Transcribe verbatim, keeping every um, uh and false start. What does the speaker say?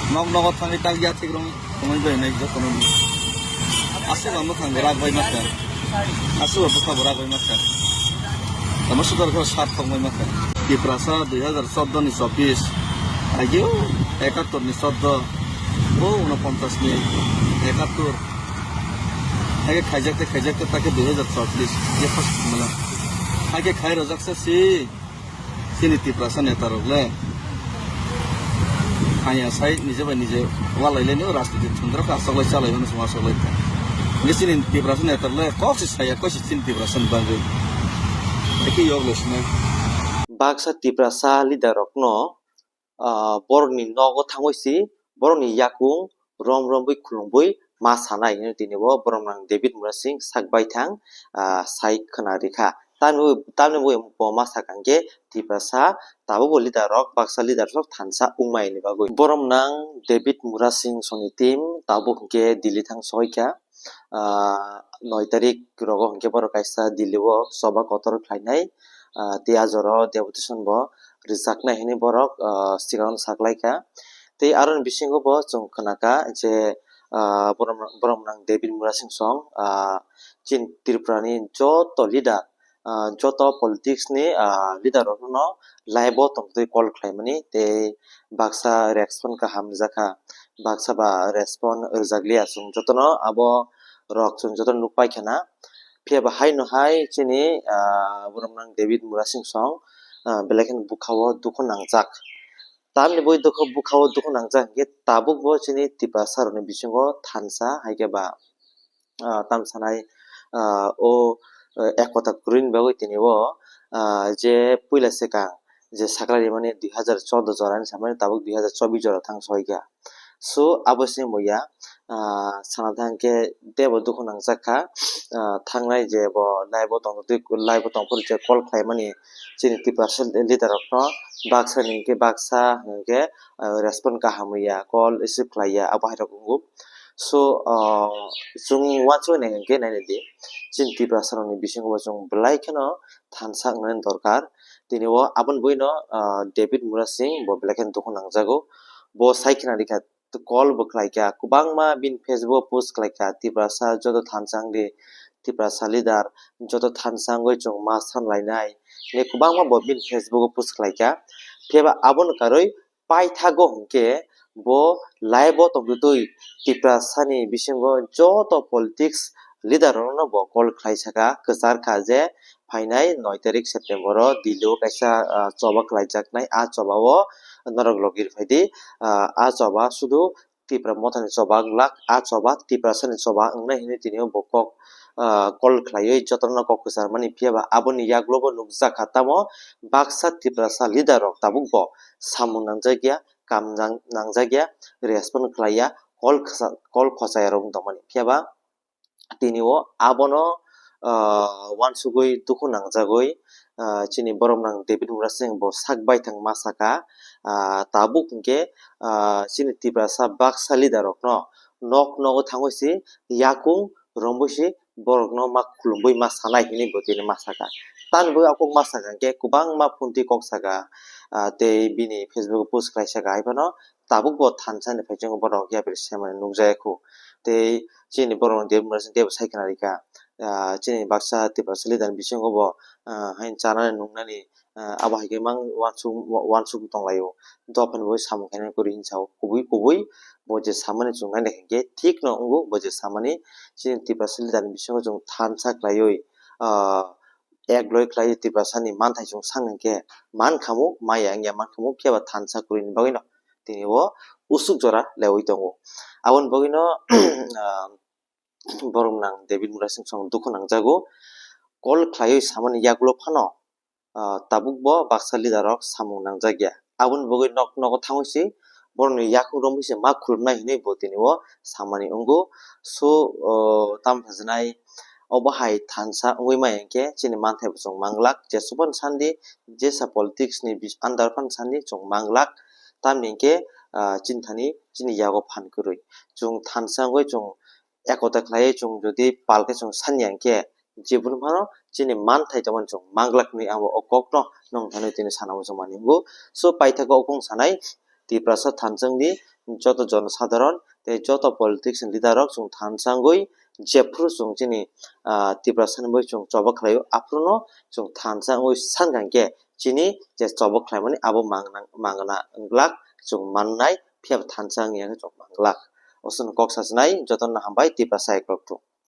Nok nogo thangwi tak ya thik rong thangwi bai nai jotono. Aswk ang mwkhang bo rak bai makha. Aswk bo bwkha bo rak bai makha. Tamo sudar khe sat thok bai makha. Tiprasa dui hajar chordo ni chobbish. Ageo ekattor ni chordo. O unoponchas ni ekattor. Hake khaijak te khaijak te take dui hajar chobbish. Ye first mala. Hake khai rojak sa si. Chini Tiprasa neta rok le. Hanya sai nije bai nije walai le no rajniti thundra ka asok lai chalai no suma asok lai. Nge chini Tiprasa neta le kok si saya kok si chini Tiprasa ni bagwi. Eki yok le sina. Baksa Tiprasa leader rok no, ah, borok ni nogo thangwi si borok ni yakung rom romwi khulumwi ma sanai hinwi tini bo borok nang David Murasing sak baithang, ah, sai khwna rikha. Tamni bo, tamni bo bo ma sakha hwnkhe Tiprasa tabukbo leader rok, baksa leader rok thansa wngmani bagwi. Borok nang David Murasing soni team tabuk hwnkhe Delhi thang sohikha. Ah, noi tarik rogo hwnkhe borok kaisa Delhi o choba kotor khlainai. Ah, tei a jora deputation bo rwjaknai hinwi borok, ah, swkang saklaikha. Tei aroni bisingo bo chwng khnakha je, ah, borom, borom nang David Murasing song, ah, chini Tripura ni joto leader, ah, joto politics ni, ah, leader rok no live o tongtwi call khlaimani tei baksa respond kaham rwjakha, baksa ba respond rwjakliya chwng jotono abo rok chwng jotono nukpaikhana. Phiya ba haino hai chini, ah, borom nang David Murasing song, ah, belai kheno bwkha o dukhu nangjak. Tamni bui dukhu, bwkha o dukhu nangjak hwnkhe tabuk bo chini Tiprasa rokni bisingo thansa hai khe ba, ah, tam sanai, ah, o, eh, ekota kwrwini bagwi tini o, ah, je puila swkang je sakla rimani dui hajar chordo jorani samani tabuk dui hajar chobbish jora thang sohikha. So abo se wngya, ah, sana thang khe teibo dukhu nangjak kha, ah, thangnai je bo live o tongtwi, live o tongphuru je call khlaimani chini Tiprasa leader rokno baksa ni hwnkhe baksa hwnkhe, ah, respond kaham ya, call receive khlaiya, abo hai rok wngo. So, ah, chwng uansuknai hwnkhe nainai di, chini Tiprasa rokni bisingo bo chwng belai kheno thansa wngnani dorkar. Tini o aboni buino, ah, David Murasing bo belai kheno dukhu nangjago. Bo sai khna rikha, call bo khlaikha, kwbangma bini Facebook o post khlaikha, Tiprasa joto thansa wngdi, Tiprasa leader joto thansa wngwi chwng ma sanlainai, hinwi kwbangma bo bini Facebook o post khlaikha. Phiya ba abono karwi paithago hwnkhe bo live o tongtwi Tiprasa ni bisingo joto politics leader rokno bo call khlai saka, kwchar kha je phainai noi tarik September o Delhi o kaisa, ah, choba khlaijaknai, ah choba o norok logi rwphaidi, ah, ah choba sudu Tipra Motha ni choba wng glak, ah choba Tiprasa ni choba wngnai hinwi tini o bo kok, ah, call khlaiwi jotono kok kwcharmani. Phiya ba aboni yagulo bo nukjak kha, tamo baksa Tiprasa leader rok tabuk bo samung nangjakya, kam nang-, nangjakya, respond khlaiya, call khsa-, call khochaya rok wng tongmani. Phiya ba tini o abono, ah, uansugwi dukhu nangjagwi, ah, chini borom nang David Murasing bo sak baithang ma saka, ah, tabuk hwnkhe, ah, chini Tiprasa baksa leader rokno nok nogo thangwi si yakung romwi si borokno ma khulumwi ma sanai hinwi bo tini ma saka. Tamni bagwi a kok ma saka hwnkhe kwbangma phuntwi kok saka, ah, tei bini Facebook o post khlai saka hai phano tabuk bo thansa ni phaichungo borok yapri semani nukjaya khu. Tei chini borok ni David Murasing teibo sai khna rikha. Ah, chini baksa Tiprasa leader ni bisingo bo, ah, haino chanani nuknani, ah, abo hai khe mang uansuk, uansuk tonglaio. Dophani bo samung khainani kwrwi hinwi sao. Kubui kubui bo je samani chwng naina hwnkhe thik no wngo, bo je samani chini Tiprasa leader ni bisingo chwng thansa khlaiwi, ah, ek loi khlai Tiprasa ni manthai chwng sang hwnkhe man khamu, maya wngya man khamu, phiya ba thansa kwrwi ni bagwi no tini o usuk jora lewi tongo. Aboni bagwi no, ah, borom nang David Murasing song dukhu nangjago. Call khlaiwi samani yagulo phano, ah, tabuk bo baksa leader rok samung nangjakya. Aboni bagwi nok nogo thangwi si borokni yakung romwi se ma khulumnai hinwi bo tini o samani wngo. So, oh, tamo sajwnai obo hai thansa wngwi maya hwnkhe chini manthai bo chwng manglak, jesubon sandi, jesa politics ni bis-, under phan sandi chwng manglak. Tamni hwnkhe, ah, chini thani chini yago phan kwrwi. Chwng thansa wngwi chwng ekota khlaiwi chwng jodi pal khe chwng sanya hwnkhe, jeboni phano chini manthai tongmani chwng manglak hinwi ang o kokno nongthani tini sana muchungmani wngo. So, paithago o kung sanai, Tiprasa thansa wngdi, joto jonosadharon tei joto politics ni leader rok chwng thansa wngwi jephru chwng chini, ah, Tiprasa ni bagwi chwng choba khlaio, aphuru no chwng thansa wngwi san khe chini je choba khlaimani abo mangna, mangna wng glak, chwng mannai, phiya bo thansa wngya khe chwng man glak. Oswk kok sachinai, jotono hambai, Tiprasa eklok thung.